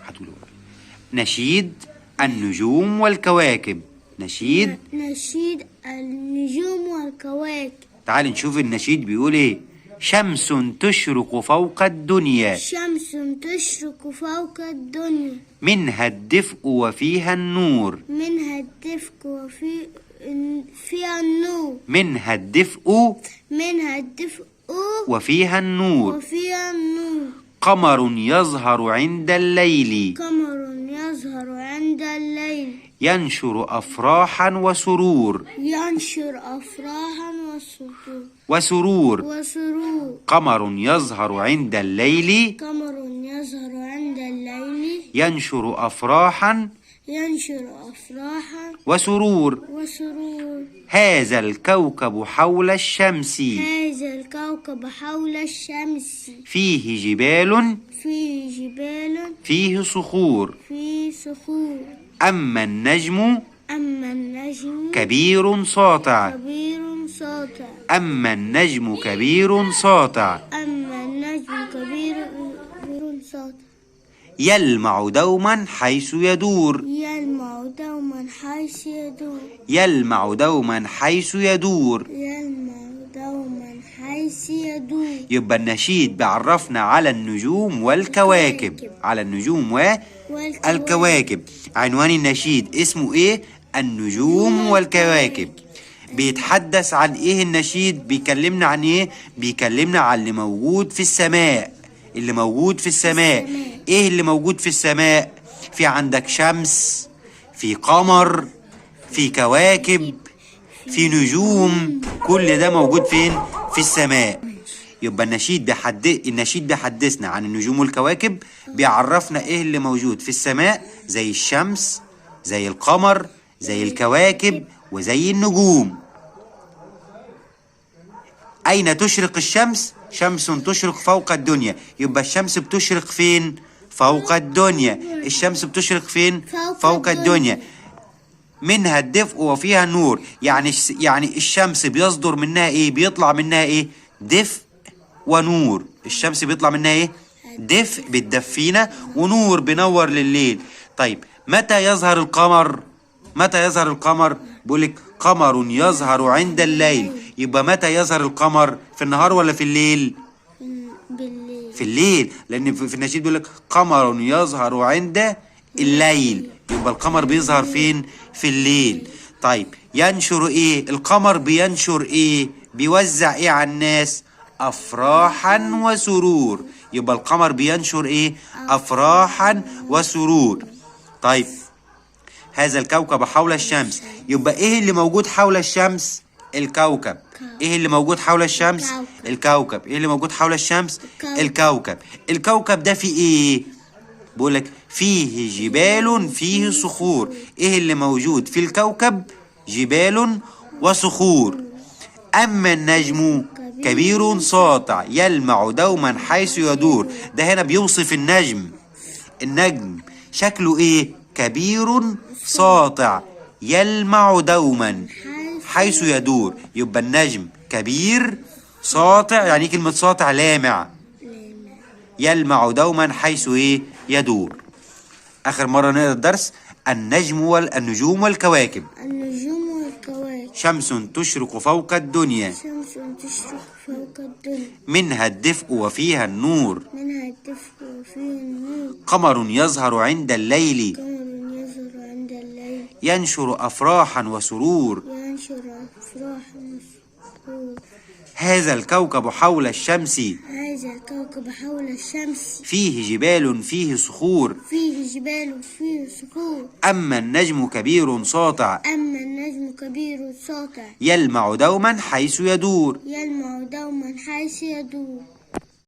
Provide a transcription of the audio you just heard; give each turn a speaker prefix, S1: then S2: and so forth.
S1: هتقولوا نشيد النجوم والكواكب. نشيد
S2: نشيد النجوم والكواكب.
S1: تعال نشوف النشيد بيقول ايه. شمس تشرق فوق الدنيا.
S2: شمس تشرق فوق الدنيا.
S1: منها الدفء وفيها النور.
S2: منها الدفء وفيها النور.
S1: منها الدفء.
S2: منها الدفء
S1: وفيها النور.
S2: وفيها النور.
S1: قمر يظهر عند الليل.
S2: قمر يظهر عند الليل.
S1: ينشر أفراحا وسرور.
S2: ينشر أفراحا وسرور.
S1: وسرور.
S2: وسرور.
S1: قمر يظهر عند الليل.
S2: قمر يظهر عند الليل.
S1: ينشر أفراحا.
S2: ينشر أفراحا
S1: وسرور.
S2: وسرور.
S1: هذا الكوكب حول الشمس.
S2: هذا الكوكب حول الشمس.
S1: فيه جبال.
S2: فيه جبال.
S1: فيه صخور.
S2: فيه صخور.
S1: أما النجم.
S2: أما النجم
S1: كبير ساطع.
S2: كبير ساطع.
S1: أما النجم كبير ساطع.
S2: أما النجم كبير ساطع.
S1: يلمع دوما حيث يدور.
S2: يلمع دوما حيث يدور.
S1: يلمع دوما حيث يدور.
S2: يلمع دوما حيث يدور.
S1: يبقى النشيد بيعرفنا على النجوم والكواكب. على النجوم والكواكب. عنوان النشيد اسمه ايه؟ النجوم والكواكب. بيتحدث عن ايه النشيد؟ بيكلمنا عن ايه؟ بيكلمنا عن اللي موجود في السماء. اللي موجود في السماء. ايه اللي موجود في السماء؟ في عندك شمس، في قمر، في كواكب، في نجوم. كل ده موجود فين؟ في السماء. يبقى النشيد بيحدثنا عن النجوم والكواكب، بيعرفنا ايه اللي موجود في السماء، زي الشمس، زي القمر، زي الكواكب، وزي النجوم. أين تشرق الشمس؟ شمس تشرق فوق الدنيا. يبقى الشمس بتشرق فين؟ فوق الدنيا. الشمس بتشرق فين؟ فوق الدنيا. منها الدفء وفيها النور. يعني الشمس بيصدر منها ايه؟ بيطلع منها ايه؟ دفء ونور. الشمس بيطلع منها ايه؟ دفء بتدفينا، ونور بينور لليل. طيب متى يظهر القمر؟ متى يظهر القمر؟ بيقولك قمر يظهر عند الليل. يبقى متى يظهر القمر؟ في النهار ولا في الليل؟
S2: بالليل.
S1: في الليل، لأن في النشيد بيقولك قمر يظهر عند الليل. يبقى القمر بيظهر فين؟ في الليل. طيب ينشر ايه؟ القمر بينشر ايه؟ بيوزع ايه على الناس؟ أفراحا وسرور. يبقى القمر بينشر ايه؟ أفراحا وسرور. طيب هذا الكوكب حول الشمس. يبقى ايه اللي موجود حول الشمس؟ الكوكب. ايه اللي موجود حول الشمس؟ الكوكب. ايه اللي موجود حول الشمس؟ الكوكب. الكوكب ده فيه ايه؟ بيقولك فيه جبال، فيه صخور. ايه اللي موجود في الكوكب؟ جبال وصخور. اما النجم كبير ساطع يلمع دوما حيث يدور. ده هنا بيوصف النجم. النجم شكله ايه؟ كبير ساطع يلمع دوما حيث يدور. يبقى النجم كبير ساطع، يعني كلمة ساطع لامع، يلمع دوما حيث ايه؟ يدور. آخر مرة نقرأ الدرس. النجم والنجوم والكواكب.
S2: النجوم والكواكب.
S1: شمس تشرق فوق الدنيا.
S2: شمس تشرق فوق الدنيا.
S1: منها الدفء وفيها النور.
S2: منها الدفء وفيها النور.
S1: قمر يظهر عند الليل.
S2: قمر يظهر عند الليل.
S1: ينشر أفراحا وسرور.
S2: ينشر أفراحا وسرور.
S1: هذا الكوكب حول الشمس.
S2: هذا الكوكب حول الشمس.
S1: فيه جبال فيه صخور.
S2: فيه جبال فيه صخور.
S1: أما النجم كبير ساطع.
S2: أما النجم كبير ساطع.
S1: يلمع دوما حيث يدور.
S2: يلمع دوما حيث يدور.